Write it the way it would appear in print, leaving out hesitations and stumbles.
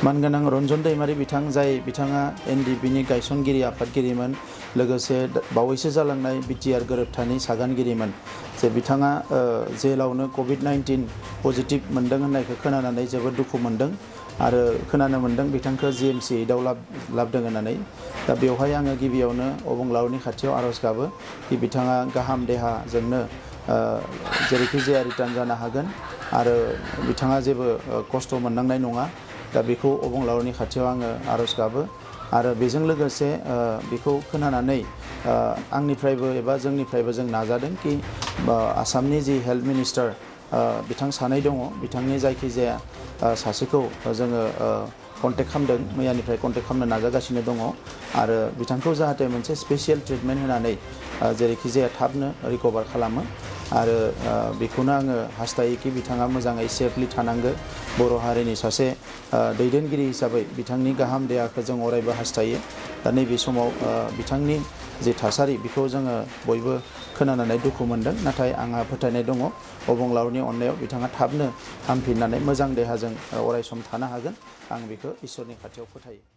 मानगोनां रनजन दैमारि बिथां जाय बिथाङा NDFB गायसनगिरि आफादगिरिमोन लोगोसे बावैसो जालांनाय BTR गोरोबथानि सागानगिरिमोन जे बिथाङा जेलावनो COVID-19 पजिटिभ मोनदों होननायखौ खोनानानै जोबोद दुखु मोनदों आरो खोनानो मोनदों बिथांखौ GMC आव लाबोदों होननानै दा बेवहाय आङो गिबियावनो अबंलावरिनि खाथियाव आरज गाबो कि बिथाङा गाहाम देहाजोंनो जेरैखि जाया रिटार्न जानो हागोन आरो बिथाङा जेबो खस्थ' मोननांनाय नङा दा बेखौ अबंलावरिनि खाथियाव आङो आरज गाबो आरो बेजों लोगोसे बेखौ खोनानानै आंनिफ्रायबो एबा जोंनिफ्रायबो जों नाजादों कि आसामनि जि हेल्थ मिनिस्टार बिथां सानै दङ बिथांनि जायखिजाया सासेखौ जोङो कन्टेक्ट खालामदों मैयानिफ्राय कन्टेक्ट खालामनो नाजागासिनो दङ आरो बिथांखौ जाहाथे मोनसे स्पेसियेल ट्रिटमेन्ट होनानै जेरैखि जाया थाबनो रिकभार खालामो आरो बेखौनो आङो हास्थायो कि बिथाङा मोजाङै सेफलि थानांगो बर' हारिनि सासे दैदेनगिरि हिसाबै बिथांनि गाहाम देहाखौ जों अरायबो हास्थायो दा नैबे समाव बिथांनि जे थासारि बेखौ जोङो बयबो खोनानानै दुखु मोनदों नाथाय आंहा फोथायनाय दङ अबंलावरिनि अननायाव बिथाङा थाबनो हामफिननानै मोजां देहाजों अरायसम थानो हागोन आं बेखौ इसोरनि खाथियाव फोथायो।